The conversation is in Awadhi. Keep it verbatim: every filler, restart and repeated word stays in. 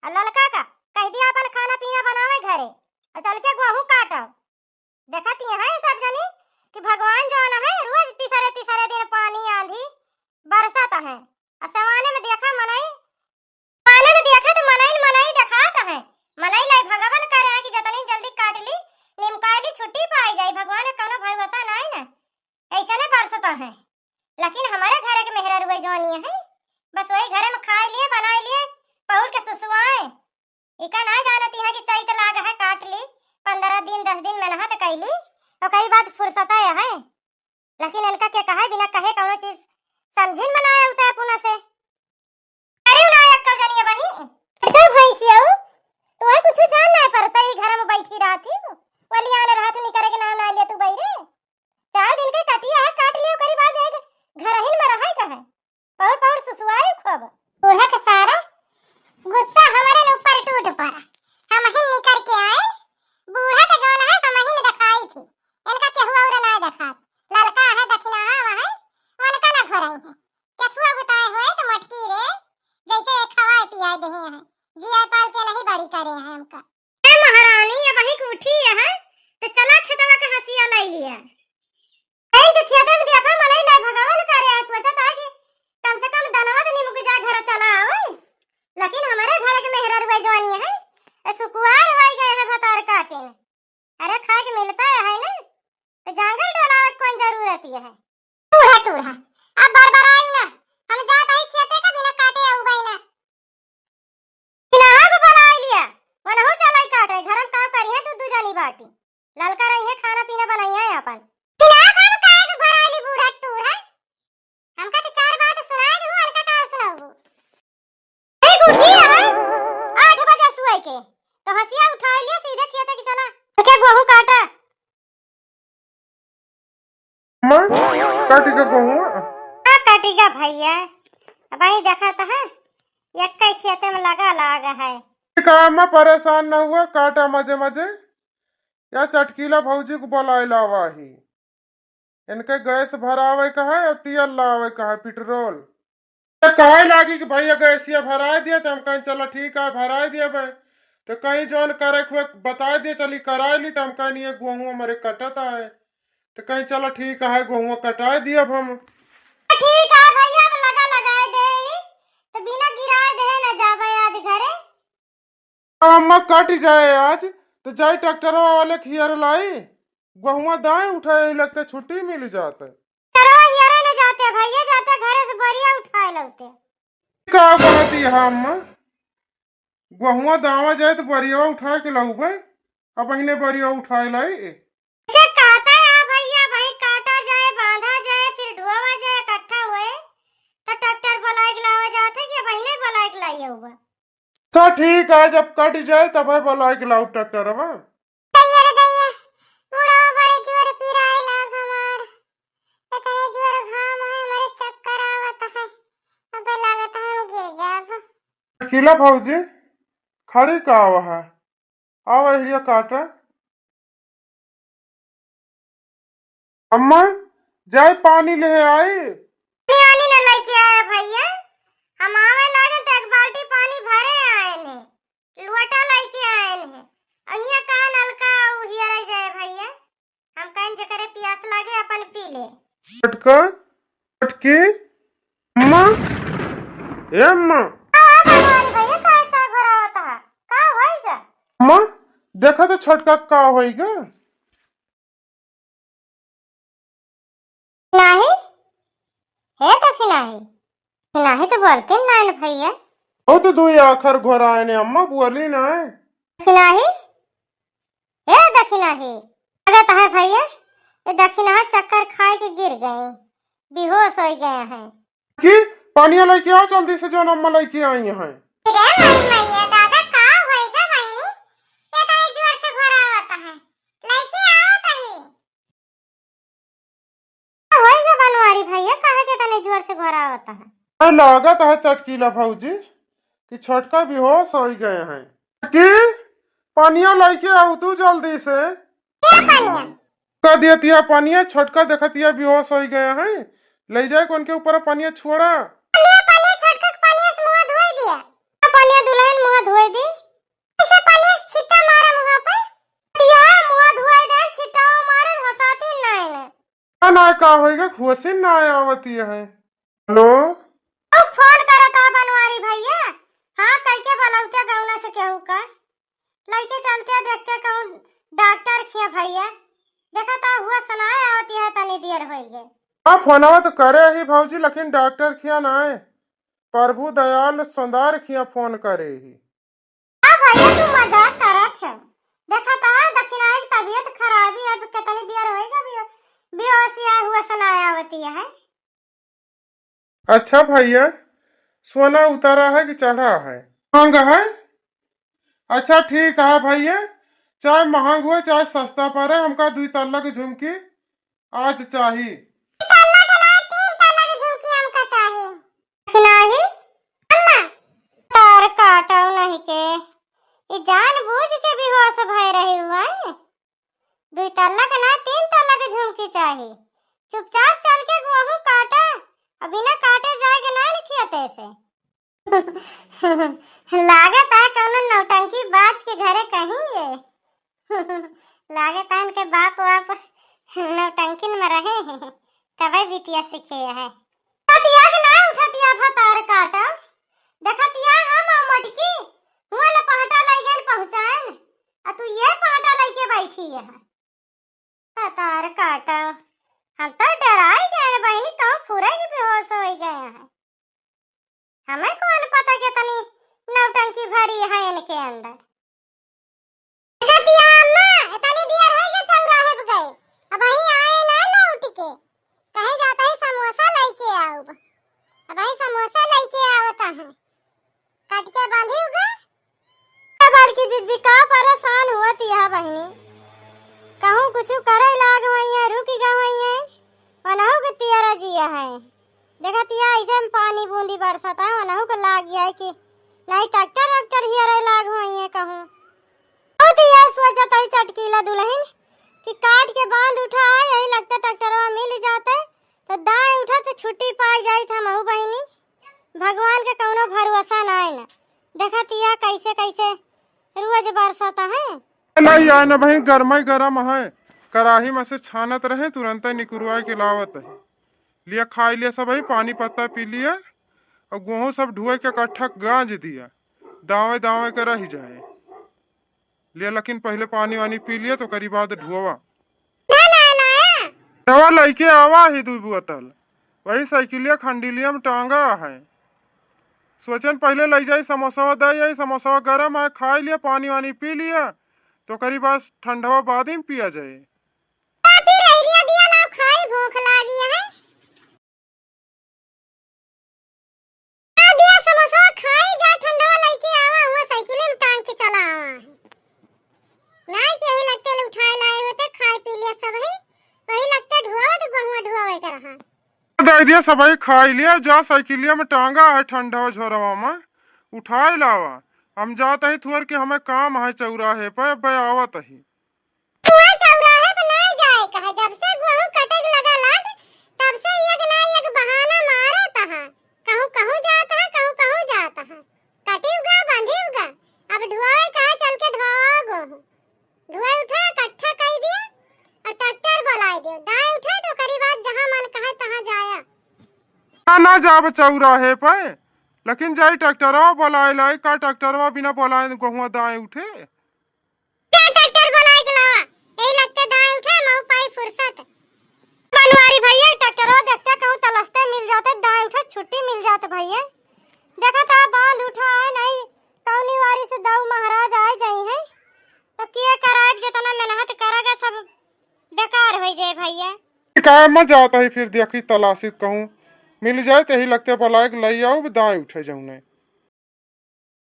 और ललका का कहि दिया अपन खाना पीना बनावे घरे और चल के गोहूँ काटो। देखत ही हैं सब जनी कि भगवान जौन है रोज तीसरे तीसरे दिन पानी आंधी बरसत है। और सवाने में देखा मनई, सवाने में देखा तो मनई मनई देखात है। मनई लाई भगवन करे कि जतनी जल्दी काट ली, निमकाई ली, छुट्टी पाई जाई। भगवान का कौनो भरोसा नाई ना, ऐसने बरसत है। लेकिन हमारे घर के मेहरारू जौन है, बस वही घरे में खाए लिए, बनाए लिए, पहुर के सुसुआए। इका ना जानती है कि चैत लाग है, काट ली, पंद्रह दिन, दस दिन मेहनत कैली, ओकरी बाद फुर्सत है। लेकिन इनका के कहे बिना कहे कौनो चीज समझिन बनाए उते अपना से। अरे ना एक जनी वही। तो भैंसिया, तू है कुछ जान नहीं पड़ता, ये घर में बैठी रहती हो, वलियान रहत निकरे के नाम ना लिया तू बैरे। चार दिन के कटिया है, काट लियो, ओकरी बाद एक घर ही में रहे कहे। पहुर पहुर सुसुआई खूब। बूढ़ा के सारा गुस्सा हमारे ऊपर टूट पड़ा। हम ही निकर के आए, बूढ़ा के जौन है हम ही ने दिखाई थी, इनका केहू और ना दिखात। ललका है, दखिनहा है, उनका ना घोरई है। केथुआ गुताए हुए तो मोटकी रे, जैसे एक खवाए पियाए देहे हैं, जिया पाल के नहीं बड़ी करे हैं हमका। ए महारानी, अबहीं के उठी है, तो चला खेतवा के हंसिया लाई लिया। कहीं के खेते में देखा मनई लाई भगावल करे, सोचत है कि कम से कम दनवा तो निमुक जाए, घर चला आवे। लेकिन हमारे घर के मेहरारू जवानी है, ए सुकुवार होई गए हैं भतार काटे। अरे खाए के मिलता है ना, तो जांगर डोलावत कौन जरूरत है? टूढ़ा टूढ़ा, अब बरबराई ना, हम जात हई खेते का बिना काटे अउबई ना। किनारा को बुलाई लिया, वनहु चलाई काटे, घर में काम करी है तू दू जनी बाटी। ललका रही है, खाना पीना बनाई है अपन। किनारा को काहे को घराली बूढ़ा टूढ़ा? हमका तो चार बात सुनाई दू, हल्का का सुनाऊ। एक उठी है, आठ बजे सुए के, तो हंसिया उठाई लिया, सीधे खेते की चला। तो क्या गोहूं काटा? माँ, काटी का गोहुआ? हाँ, काटी का भैया। अब आई देखा तो है, एक कई खेते में लगा लाग है। ठीक है, अम्मा, परेशान न हुआ, काटा मजे मजे। या चटकीला भौजी को बुलाए लावा ही। इनके गैस भरावे का है और तेल लावे का है, पेट्रोल। तो कहे लागी कि भैया गैसिया भराए दिया, तो हम कहें चलो ठीक है, भराए दिया भाई। तो कहीं जौन करे खुए बताए दिया, चली कराए ली। तो हम कहें ये गोहुआ हमारे कटत है, तो कहीं चलो ठीक है, गोहुआ कटाए दिया अब हम। ठीक है भैया, अब लगा लगाए दे, तो बिना गिराए दे न जावे आज घरे। अम्मा कट जाए आज, तो जाई ट्रैक्टरवा वाले खियर लाई, गोहुआ दाएं उठाए लगते छुट्टी मिल जाते। ट्रैक्टरवा हियरे न जाते भैया, जाते घरे से बोरिया उठाए लौते। का कहती है अम्मा, गोहुआ दावा जाए तो बोरिया उठाए के लौबे, अब अहिने बोरिया उठाए लाई। इसे कहता है भैया, भाई काटा जाए, बांधा जाए, फिर ढोवा जाए, इकट्ठा हुए, तो ट्रैक्टर बुलाए के लावा जाते कि अब अहिने बुलाए के लाइए हुआ। तो ठीक है, जब कट जाए तब है बुलाए के लाओ ट्रैक्टरवा। दैया रे दैया, मुड़वा बड़े जोर पिराए लाग हमार। इतने जोर घाम है, हमारे चक्कर आवत है। अबे लागत है हम गिर जाब। अकेला भौजी, खड़ी का आवा है? आवा हिया काटा। अम्मा, जाए पानी ले आई। पानी वानी न लेके आए भैया, हम आवे लागे तो एक बाल्टी पानी भरे आए ने, लोटा लेके आए ने। अइया का नलका उहिया रह जाए भैया, हम कहें जेकरे प्यास लागे अपन पी ले। छोटका, छोटकी, अम्मा, ए अम्मा। का भगवान भैया, का, का घोरावत है? का होइगा? अम्मा, देखा तो छोटका का होइगा? नाही, हे दखिनाही, दखिनाही तो बोलते नाइन भैया। ओ तो दुई आखर घोराए ने अम्मा, बोली नाय। दखिनाही, हे दखिनाही, लागत है भैया, ये दखिनाही चक्कर खाए के गिर गए, बेहोश हो गए हैं। कि पानिया लेके आओ जल्दी से, जौन अम्मा लेके आई हैं। रे माई मैया दादा, का होइगा बहिनी? ये तो जोर से घोरावत है, लेके आओ तनी। होइगा बनवारी भैया, काहे के तनी जोर से घोरावत है? अरे लागत है चटकीला भौजी कि छोटका बेहोश हो गए हैं। कि पनिया लेके आओ तू जल्दी से। क्या पनिया? का दिया तिया पनिया, छोटका देखतिया बेहोश हो गए हैं, ले जाए कौन के ऊपर पनिया छोड़ा। पनिया, पनिया, छोटका के पनिया से मुंह धोई दिया। पनिया दुल्हन मुंह धोई का होइगा, होसे ना आवत है। हेलो। तू फोन करत ह बनवारी भइया? हाँ, कइके बोलौते गौना से केहू का। लइके चलते देखते कहूँ डॉक्टर खिया भइया। देखा त होस ना आवत है, तनी देर होइ गए। हाँ, फोनवा तो करे ही भौजी, लेकिन डॉक्टर खिया ना आए। प्रभु दयाल सोंदार खिया फोन करे ही। हाँ भइया, तू मजाक करत है। देखा त है दखिनाई की तबीयत खराबी, अब कितनी देर होइगा भी, बेहोशिया होस ना आवत है। अच्छा भइया, सोना उतारा है कि चढ़ा है? महंग है? अच्छा ठीक है भइया, चाहे महंग हो चाहे सस्ता पड़े, हमका दुई तल्ला की झुमकी आज चाही। दुई तल्ला के ना, तीन तल्ला की झुमकी हमका चाही। कि नाही? अम्मा, तार काटो नहीं के, ई जानबूझ के बेहोस भय रही हुआ है। दुई तल्ला के ना, तीन तल्ला के झुमकी चाही। चुपचाप चल के गोहूँ काटा, अभी ना काटे जाए के ना खेते से। लागत है कौनो नौटंकी बाज के घरे कहीं ये। लागत है इनके बाप वाप नौटंकिन में रहे हैं, तबे बिटिया सीखे है। उठतिया के ना उठतिया भतार काटा, देखतिया हम आ मोटकी, हुआ ले पहटा लई गए पहुँचाएन, आ तू ये पहटा लई के बैठी है। भतार काटा, हम तो डराई गए बहिनी, कहूँ फुरे की बेहोश होइ गए हैं। हमें कौन पता कितनी नौटंकी भरी है इनके अंदर। देखतिया अम्मा, इतनी देर होइ गए चौराहे पे गए, अबहीं आए ना लौट के। कहीं जाता ही समोसा लइके आउब, अबहीं समोसा लइके आवत है। काट के बांधी उगा। बड़की जिज्जी का परेशान होतिया बहिनी, कहूँ कुछ करे लाग होइए, रुक गा होइए, वनहु के तियरा जिया है। देखतिया ऐसे में पानी बूंदी बरसत है, वनहु के लाग गया है कि नहीं ट्रैक्टर वैक्टर हियरे लाग होइए कहूँ। बहुत ये सोचत है चटकीला दुल्हन कि काट के बांध उठा है, यही लगते ट्रैक्टरवा मिल जाते तो दाएं उठा तो छुट्टी पाई जाई था महू बहिनी। भगवान के कौनो भरोसा ना है ना, देखतिया कैसे कैसे रोज बरसत है। नहीं आए ना बहिन, गरमाई गरम है, कराही में से छानत रहे, तुरंत निकुरवा के लावत है। लिया खाई लिया सब, पानी पत्ता पी लिया और गोहूँ सब ढुए के इकट्ठा गांज दिया, दावे दावे के रह जाए। लिया लेकिन पहले पानी वानी पी लिया तो करी बाद ढुआ। ना, ना, ना। ढुआ लइके आवा ही दुई बोतल, वही साइकिलिया खंडिलिया में टांगा है। सोचन पहले लई जाई समोसवा, दे आई समोसवा गरम है, खाई लिया, पानी वानी पी लिया, तो करी बाद ठंडवा बाद में पिया जाए। काफी लहरिया दिया लाओ खाई, भूख लागी है। आ दिया समोसा खाई जा, ठंडवा लइके आवा, हुआ साइकिल में टांग के चला आवा है। नाई के यही लगते ले उठाए लाए होते, खाए पी लिया सब है, वही लगते ढुआवे तो बहुआ ढुआवे के रहा। दे दिया सब है, खाई लिया जा, साइकिलिया में टांगा है ठंडवा झोरवा में, उठाए लावा। हम जात ही थोर के, हमें काम है चौराहे पे, अब आवत ही। हुआ चौराहे पे नाई जाए कहा, जब से गोहूँ कटे के लगा लाग, तब से एक ना एक बहाना मारत हा। कहूँ कहूँ जात हा, कहूँ कहूँ जात हा। कटिउगा, बंधिउगा, अब ढुआवे कहा चल के ढुआवा गोहूँ। ढुआई उठा, इकट्ठा कई दिया, और ट्रैक्टर बोलाई दियो। दाएं उठे तो करी बात जहाँ मन कहे तहाँ जाया। ना, ना जाब चौराहे पे, लेकिन जाई ट्रैक्टरवा बोलाए लाई, का ट्रैक्टरवा बिना बोलाए गोहुआ दाएं उठे? क्या ट्रैक्टर बोलाए के लावा? यही लगते दाएं उठे, मऊ पाई फुर्सत। बनवारी भैया, ट्रैक्टरवा देखते कहूँ तलस्ते मिल जाते, दाएं उठे छुट्टी मिल जाते भैया। देखा था बांध उठा है नहीं, कौनी वारी से दऊ महाराज आए जाई हैं, तो किए कराए जितना मेहनत करेगा सब बेकार हो जाए भैया। काहे में जाता है फिर देखी तलाशी कहूँ मिल जाए, तही लगते बोलाए के लई आउब दाएं उठे जौने।